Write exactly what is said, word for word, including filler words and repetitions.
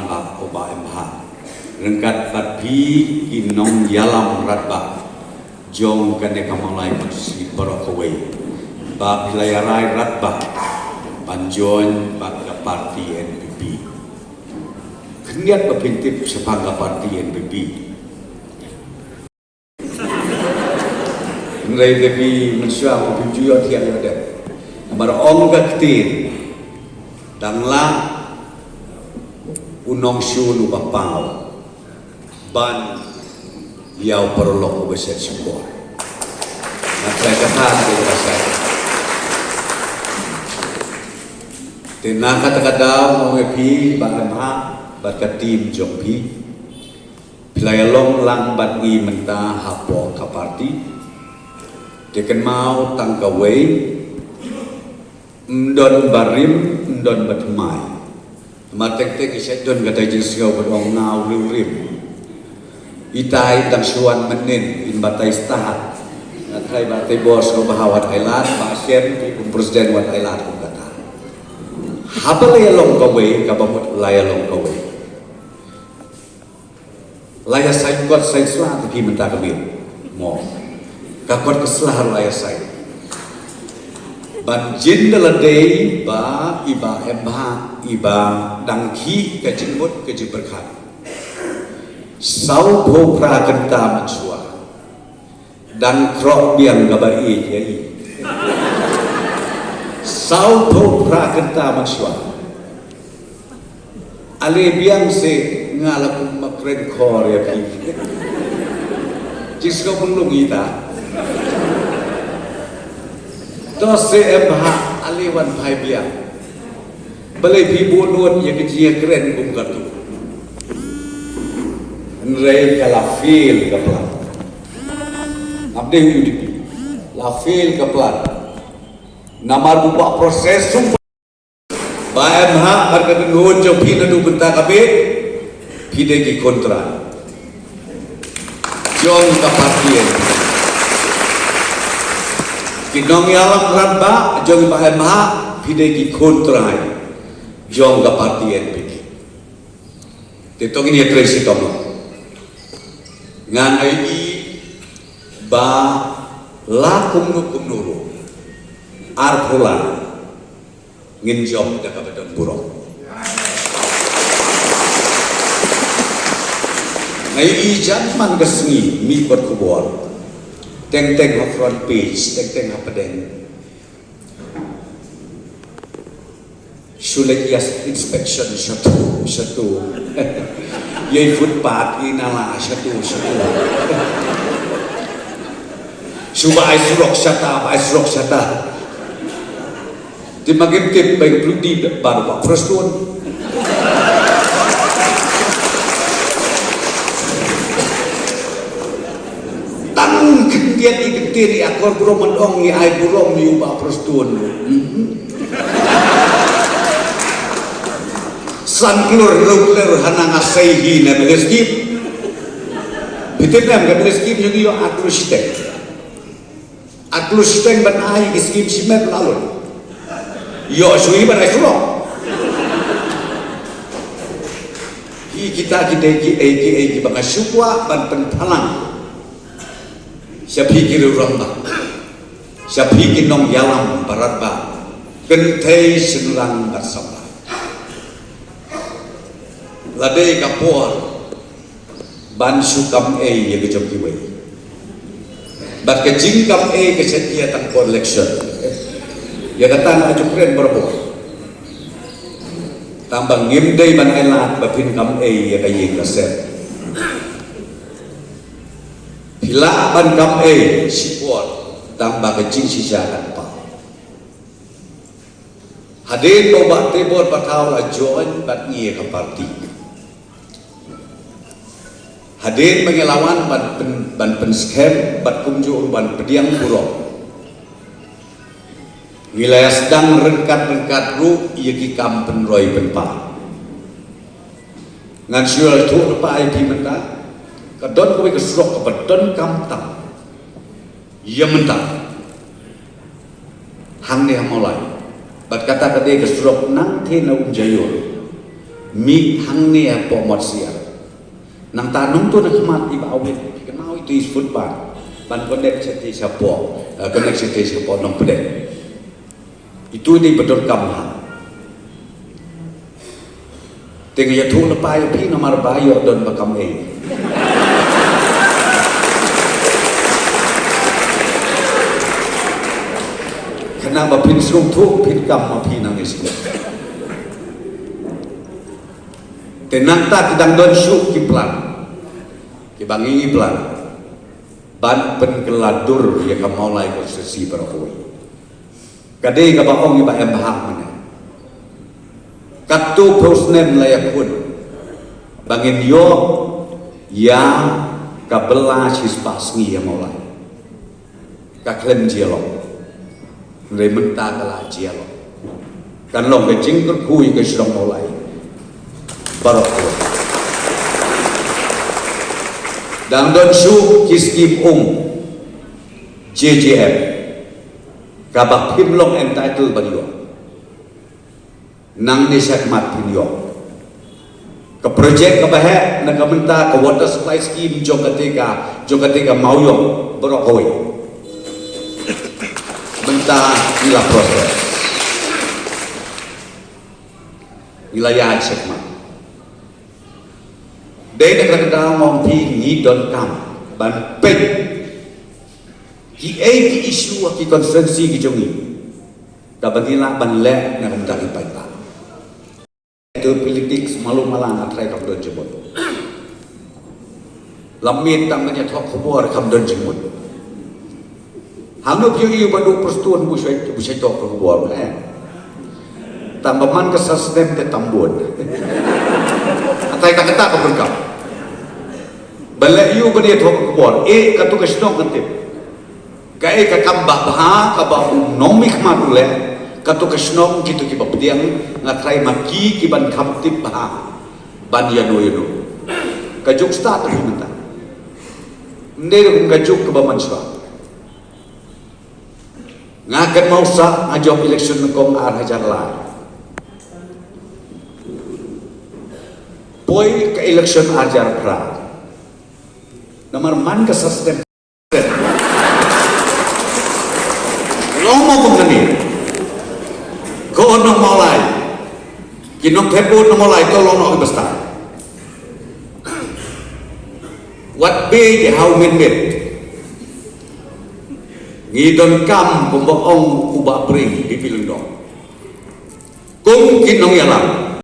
Ba u Bah M Bhah ryngkat bad phi ki nongïalam radbah jong kane ka Mawlai Constituency baroh kawei, ba phi la ïarai radbah ban join bad ka party N P P. Khyndiat ba phin tip shaphang ka party N P P. Hynrei te phi mynshuwa ma phi ju ïoh thiang ïoh dep. Namar ong ka ktien, dang lah u nongshun uba paw ban ïa u paralok uba shet shukor. Nga trai kata te ka sai. Te na kata ka daw nga ong ïa phi Bah M Bhah bad ka team jong phi, phi la ïalong lang bad ngi mynta hapoh ka party. Te kynmaw tang kawei, ym don ba rim, ym don ba thymmai. Namar teng teng i shait don kata i jingsngew ba dang ngaw riewrim. Itai dang shu wan mynnin, in batai stad. Nga trai Bah Teibor sngewbha wat ai lad, Bah Shem phi kum president wat ai lad kum kata. Haba la ïalong kawei, kaba mut la ïalong kawei. La ïa sait kot sait sla te phi mynta ka miet. Mo. Ka kot ka sla ruh la ïa sait. Ban jin da la dei ba i Bah M Bhah iba dang khih ka jingmut ka jingpyrkhat. Saw phew phra kynta mynshuwa. Dang khroh biang kaba ïeit ïa i. Saw phew phra kynta mynshuwa. Ale biang se nga la kum ma kren khor ïa phi. Jingsngew pynlong ita. To se em ha ale wan phai biang. Balei phi bun wan ïa ka jingkren kum katu. Hynrei ka la fail ka plan. Ngam dei U D P. La fail ka plan. Namar u ba proses sum ba em ha bad ka kynhun jong phi naduh mynta ka bit. Phi dei ki kontra jong ka party N P P. Ki nongïalam rangbah jong ba em ha phi dei ki kontra jong ka party N P P. Te to ngin ïa trei shitom. Ngan ai i ba la kumno kumno ruh arphew lai ngin jop da kaba don burom. Ngai i jan man ka sngi mih kot khubor. Teng teng ha front page, teng teng ha pdeng. Shu leit ïa inspection shatu shatu. Ïa i footpath i nala shatu shatu. Shu ba ai surok shata, ba ai surok shata. Te ma ngim tip ba i pynlut dih ba u Bah Prestone. Tang khyndiat i ktien i akor burom man ong i ai burom i u Bah Prestone. Mhm. San klur klur klur hanang a sei hi na bele skip. Bitin em ka bele skip yung ïoh a klur shiteng. A klur shiteng ban ai ki skim shimet la lut. Ïoh shuh ban ai surok. Hi kita ki dei ki ei ki ei kiba nga shu kwah ban pynphalang sha phi ki riew rangbah, sha phi ki nongïalam ba radbah, kynthei shynrang bad samla. La dei ka por ban shu kam ei ïa ka jong kiwei. Bad ka jingkam ei ka shet ïa tang por election. Ïa kata nga ju kren barabor. Tang ba ngim dei ban ai lad ba phin kam ei ïa ka ïing ka sem. Phi lah ban kam ei shipor tang ba ka jingshisha kan paw. Hadien ba u Bah Teibor Pathaw la join bad ngi ïa ka party. Hadien ba ngi la wan ban pyn, ban pynskhem bad kumjuh ruh ban pdiang burom, ngi la ïa sdang ryngkat ryngkat ruh ïa ki kam pynroi pynpar. Ngan shu ïathuh lypa ïa phi mynta. Ka don kawei ka surok kaba donkam tam ïa mynta hangne ha Mawlai. Bad kata ka dei ka surok nangtei na Umjaiur Mih hangne hapoh Mawsiar. Nangta nangtu na khmat i Bah Awit, phi kynmaw, itu i footpath ban connect shatei shapoh, eh, connect shatei shapoh Nongpdeng. Itu dei ba donkam ha. Te nga ïathuh lypa ïa phi namar ba ïoh don ba kam ei. Khnang ba phin sngewthuh, phin kam ma phi nangne sngewthuh. Te nangta ki dang don shuh ki plan kiba ngi ngi plan ban pynkylla dur ïa ka Mawlai constituency baroh kawei. Ka dei kaba ong i Bah Em Bhah mynne. Katto phew snem la ïakhun ba ngin ïoh ïa ka bylla shispah sngi ïa Mawlai. Ka khlem jia long. Hynrei mynta ka la jia long. Kan long ka jingkyrkhu ïa ka shnong Mawlai baroh kawei. Dang don shuh ki skim um, J J M, kaba phim long entitled ban ïoh. Nangne shakhmat phin ïoh. Ka project kaba heh na ka bynta ka water supply scheme jong kata ka, jong kata ka Mawïong baroh kawei. Mynta ngi la process, ngi la ïaid shakhmat. Dei na kata ka daw nga ong phi, ngi donkam ban peit kiei ki issue ha ki constituency ki jong ngi kaba ngi lah ban leh na ka bynta ki paidbah. Te politics malu mala nga trai kam don jingmut. La miet tang ban ïathoh khubor kam don jingmut. Hangno phi ïohi ba duk Prestone ba shait, ba shait thoh khubor, eh. Tang ba man ka snem te tam bun. Atai tang kata ka bun kam. Ba leh ïa u ban ïathoh khubor, eh, katu ka shnong kan tip. Kaei ka kam babha kaba u nongmihkhmat u leh, katu ka shnong, kito kiba pdiang, nga trai ma ki kiban kham tip bha ban ïano ïano. Ka juk stad mynta. Ym dei ruh kum ka juk kaba mynshuwa. Nga kynmaw sah ha jop election nyngkong ar hajar lai, poi ka election ar hajar phra. Namar man ka system long mo kum kane. Ko nong Mawlai, ki nongthep vote nong Mawlai to long noh ki basta. Wat be ha u mynmiet. Ngi donkam kumba ong u Bah Pring, B P Lyngdoh, kum ki nongïalam.